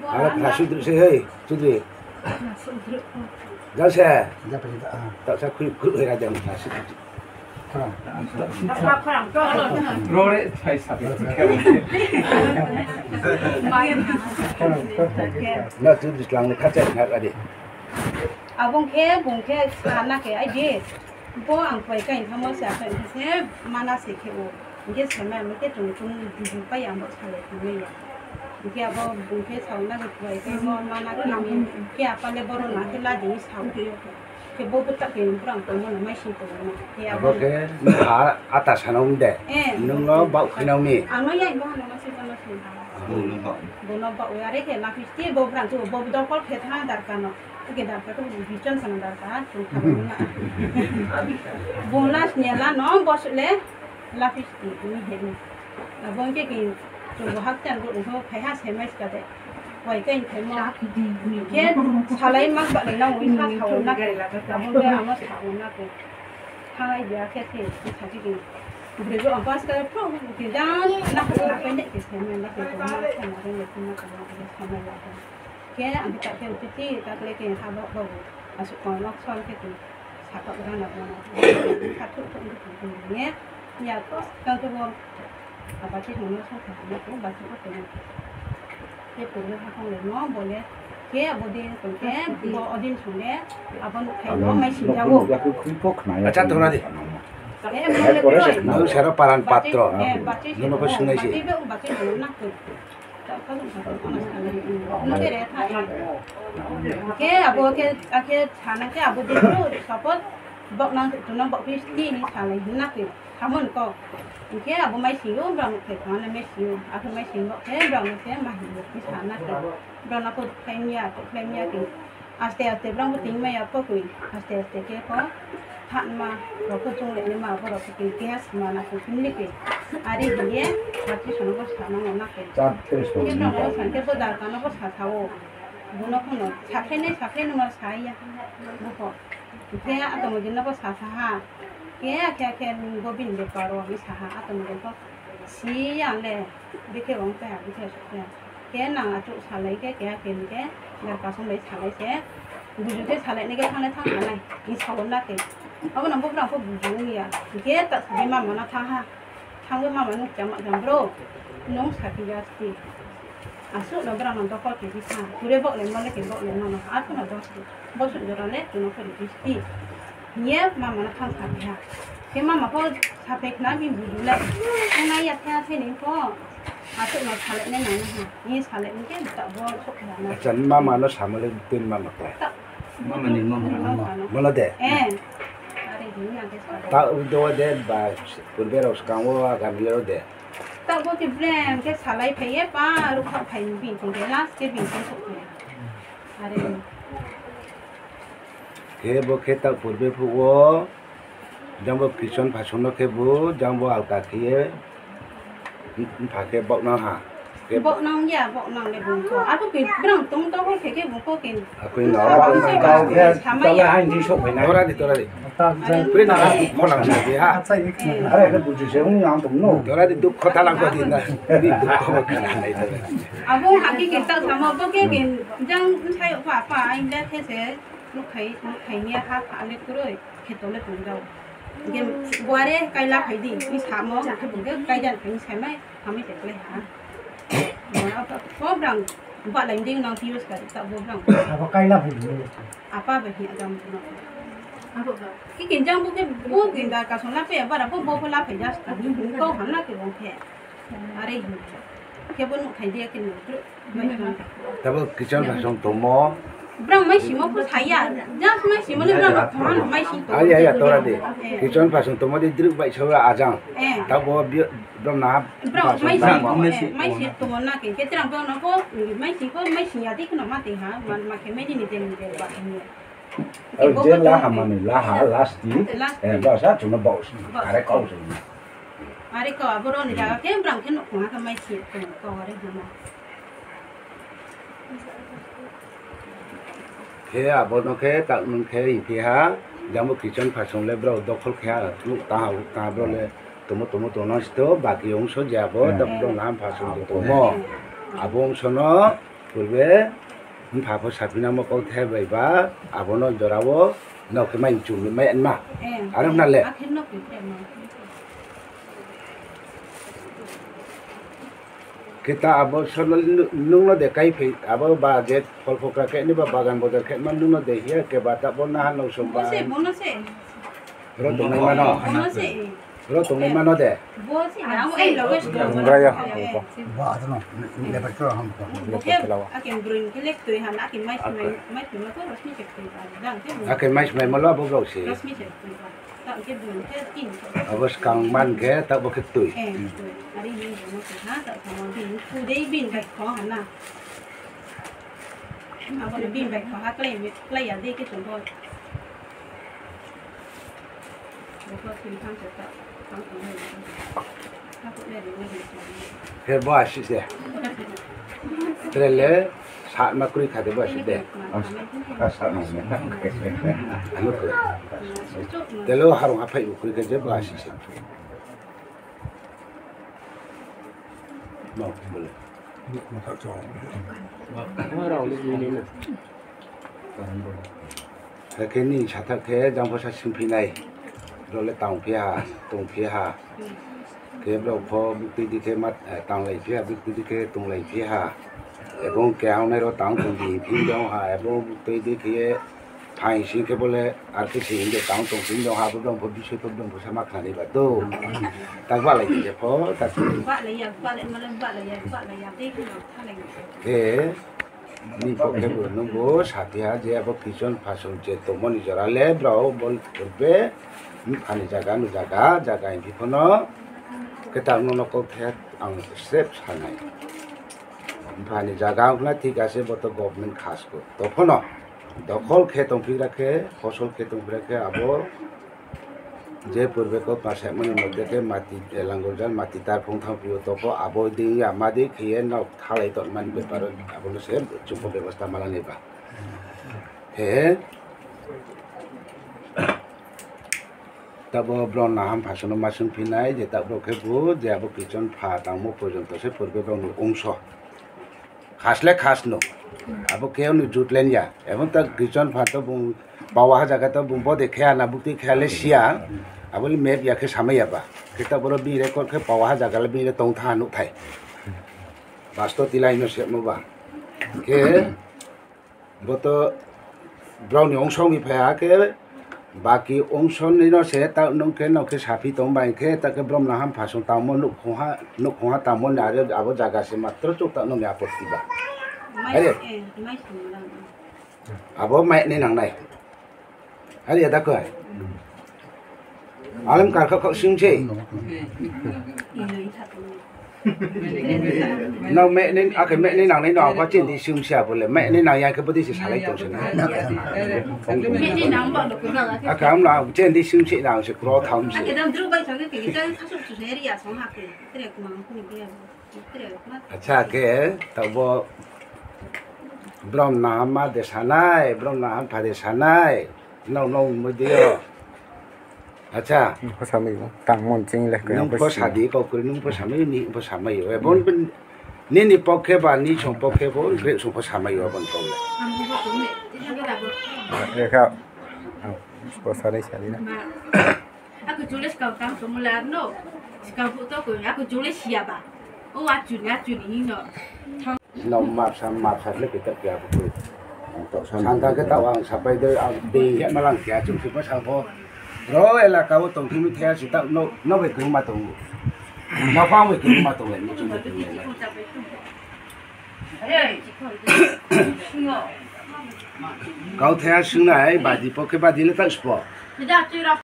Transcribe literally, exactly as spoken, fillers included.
Aro khasudruk se, hei, sudri. Jal se. Jal se, ah. Tak sa khui, khui, khui, rajang, khasudruk. Rore, sai, sai. Na, sudri, slang, le, khacha, na, adi. Abong khe, bung khe, sana khe, ai di. Bo ang pai kai thamo se, akai se mana se khe o. Hingke sema hingke chung chung buju pai ang bo salai thangmai ya. Hingke abo bung khe sauna bo pai kai mo mana khe ni. Khe apa le boro na khe la di sao. Khe bo bwta khe ni pura ang tongmo na mai sing tongmo na. Khe abo khe a, ata sana um de. Eh. Nung no bau khe nang ni. Ang no ya bo no ma se bo no se. Bo no bau. Bo no bau ya re khe la pisti bo pura chu bo dokol khe tha dar ka no. Oke, darkar to bichon sana darkar, chung kharwi na. Bung last ni la no, bos le, lapis ni, ni he ni. Abong ke ki, chung bo hak chan go, uho khai ha se mai ska de. Wai kai khai mo. Ke salai mak ba le na, ui sa sa na. Abong ke amo sa na ko. Hai ya ke ke, sa ji ki. Bre go ang pas ka pro, ki dan, na ko na ko ne ke se mai na ko na ko na ko na ko na ko. Khe ang khe tak khe uti ti tak le khe ha bo bo asuk kon nok sol khe tu satok rana bo na. Satok to ngi tu ngi ya to kang khe bo abati no no sa khe na ko bati ko khe. Khe purbe ha kong le no bo le khe abo din kong khe bo odin sung le abo nuk khai bo mai sing jago. Acha thora di. Eh, mo le ko. No sero paran patro. Eh, bati no ko sungai si. Bati be bati no na ko. Khe abo khe, khe sana khe abo de tu suppose bok nang tu no bok pis ni ni sana hin na khe. Hamon ko. Khe abo mai siyo, bang khe sana mai siyo. Akhe mai siyo khe bang khe ma hin ni sana khe. Bang na ko khlai ya, ko khlai ya khe. Aste aste brang bo ting maya pokwi, aste aste khe pho thanma rok khe chung le ma borok khe keha sima na khe phimli khe. Ari hiye hati sono bo sana ngo na khe. Khe brang bo san khe bo dar kano bo sa sao. Bono khono sakhe ne sakhe no ma saya. Bo khe atomo jin no bo sa sa ha. Khe khe khe bo bin de paro ni sa ha atomo jin ko. Si ang le bikhe wng khe bikhe sokhe. Khe nang achuk salai khe keha khe hwnkhe jar kasong bai salai se. Buju khe salai nai khe thanglai thang sanai. Ni sago na khe. Abo nang buphang khe buju wng ya. Khe ta sadi mama no thang ha. Thangwi mama nuk chama jang bro. Nung sakhi ya sti. Asuk no bra no dokol khe bi thang. Pure bok le mole khe bok le no no. Athu no dos. Bosuk jora le tuno khe bi sti. Ye mama no thang sakhi ha. Khe mama pho saphek na bini buju le. Thang na ya khe athai ni pho. Asuk no salai nai nang ha. Ni salai ni khe ta bo sok khe na. Acha, mama no samale tin mama khe. Mama ni mama no. Mama de. Eh. Are hini age sa. Ta do de ba purbe rok skang o agam yo de. Ta bo khe brem khe salai phai ye pa ruk kha phai ni bin khe last khe bin khe sok khe. Are. Khe bo khe ta purbe phuo. Jang bo kichon phasung no khe bo, jang bo alka khe ye, bupha khe bok nang ha. Bok nang ya, bok nang le bung ko. Ako khe brang tung to khe khe bung ko khe. Ako no, bok nang kau khe, samai tala ya. Hai ni sok phai na. Tora di, tora di. Pri na, ko nang sa di ha. Are khe buji se ung nang tum no. Tora di duk kho talang ko di na. Di duk kho ko na nai tora. Abo ha khe khe ta samo bo khe khe jang sai pa pa ai le khe se. Nuk khai, nuk khai ni ha pha le kuroi. Khe tole tong jao. Ge buare kaila phai di, ni samo, khe bo ge kaidan phai ni sai mai, hamai te kle ha. Bo brang, ba lai ding nang pius ka ta bo brang. Abo kaila phai di. Apa ba hi agam no. Abo ba. Ki kin jang bo ke bo kin da ka so la pe ba ra bo bo ko la phai jas ta. Ko ham na ke bo khe. Are hi. Khe bo nuk khai dia kin. Tabo kichon phasung tomo. Brang mai simo pho saya. Just mai simo le brang thang mai sing to. Aya, aya, tora de. Eh. Kichon phasung tomo de druk bai sawa ajang. Eh. Tabo bi-, brang na brang phasung mai sing tomo. Mai sing tomo na ke. Ketrang brang na pho mai sing pho mai sing ya de khno ma te ha. Man ma ke mai ni ni de ni de ba ni. Aro je laha mani, laha, lasti, lasti. Eh, basa, chuna bau sini. Bas. Are kau sini. Are kau, abo roni jaga ke, brang ke nuk khunga ke mai si, kau, kau are hama. Khe abono khe tak nwng khe hwnkhe ha, jang bo kichon phasong le borok dokhol khe ha, nuk taha nuk taha borok le tomo tomo tongna sito, baki ongso je abo Hmm. tak borok naham phasong Hmm. tomo. Abo ongsono purbe bupha pho sapinamo kok the bai ba, abono jorao nok khe mai chumui mai anma. Hmm. Aro na le? Akhir nok khe ma. Kita abo sono nu-, nungno de kai phai, abo ba je phol phokra khe ni ba bagan bojar khe ma nungno de hiya ke ba ta bo na han nung sung ba. Bo se, bo no se. Ro tong nai mano. Bo no se. Ro tong nai mano de. Bo se, na, abo ai loge se. Nung ra ya. Bo ato no, lebar to ham ko. Bo khe, akin brun khe lek tui han, akin mai mai, mai tui ma ko rosmi chek tui ba. Dang khe. Akin mai mai malo abo bro se. Rosmi chek tui ba. Abo swkang man khe tak bo khe twi. He bo asi se. Trele. Satma kwrwi kha de ba si de. Ano kwrwi. Telo harung aphai bo kwrwi kha je ba si se. No, bole. Hakhe ni sathak khe jang phosa singphinai. Role tang phiya, tong phiya. Khe borok pho buktui di khe ma, eh, tang lai phiya, buktui di khe tong lai phiya. Ebong keha ongnai ro tang tong di phin dong ha, ebong buktui di khe phaing sing khe bole ar khe sing de tang tong phin dong ha, bo dong pho bisoi pho dong pho sama khnani ba do. Tak ba lai khe pho, tak. Ba lai ya, ba lai ma lai, ba lai ya, ba lai ya, de khe no tha lai. Khe Ni pokhe bo nungbo sathi ha je abo kichon phasong je tongmani jora le borok bo purbe ani jaga ni jaga, jaga hwnki phano kwtal no nokol the ang sep sanai. Ani jaga wngkha thik ase bo to government khas ko. Tophano dokhol khe tongphikra khe, fosol khe tongphikra khe abo Je purbe kok pasaimani mote khe mati, eh, langurjak mati tar phung thang phio topho abo dei ya ma dei khiye nok thalai tongmani beparo abono se chukbo bebosta malani ba. He. Tabo bron naham phasono ma sung phinai je tabo khe bo je abo kichon pha tangmo porjonto se purbe bongni ongso. Khas le khas no. Abo khe ani jut len ya. Ebong ta gichon pha to bung pawa ha jaga to bung bode khe ana bukti khe le sia. Abo le map ya khe samai ya ba. Khe ta boro bini record khe pawa ha jaga le bini le tong tha nuk thai. Basto tilai no se mo ba. Khe bo to Brao ni ongso wngwi phai ha khe, baki ongso ni no se ta nung khe, no khe saphi tong bai khe, ta khe brom naham phasung tangmo nuk khungha, nuk khungha tangmo ni aro abo jaga se matro chuk ta nung ya apotti ba. Mai Are. Eh, mai sung lang. Abo mai ni nang nai. Are ya da koi. Alam karkha kok sing se. Ino itha tong. No me ni, ake me ni nang ni no apa chin di sum sia bole. Me ni nang ya ke bodi si salai tong sina. Me ni nang ba lo ko na. Ake am na chin di sum si nang si kro tham si. Ake dam dru bai thang ke ke ta khasuk su ne ri ya song ha ke. Tre ku mang ku ni ya. Tre ma. Acha ke tabo brom na ma de sanai, brom na ham pha de sanai. No no mo dio. Acha. Nung pho samai o, tang mon ching le kaya Nung pho pho sing. Sadi kok kri nung pho samai ni pho samai o. Bon ben nini pokhe ba ni song pokhe bo gre song pho samai o bon tong le. Lekha. Pho sari sari na. Aku jule skau tang to mula no. Skau bu to ko aku jule sia ba. O achu ni achu ni no. No mapsa mapsa le kita kya bu. Santa ke tawa ang sapai de ang de ya malang kya chung sing pho sang pho. Ro elaka o tong thimi thaya si ta no no bai kung ma tong. No pa bai kung ma tong le no chung bai kung le. Kau thaya sung nai badi pokhe badi le ta spo.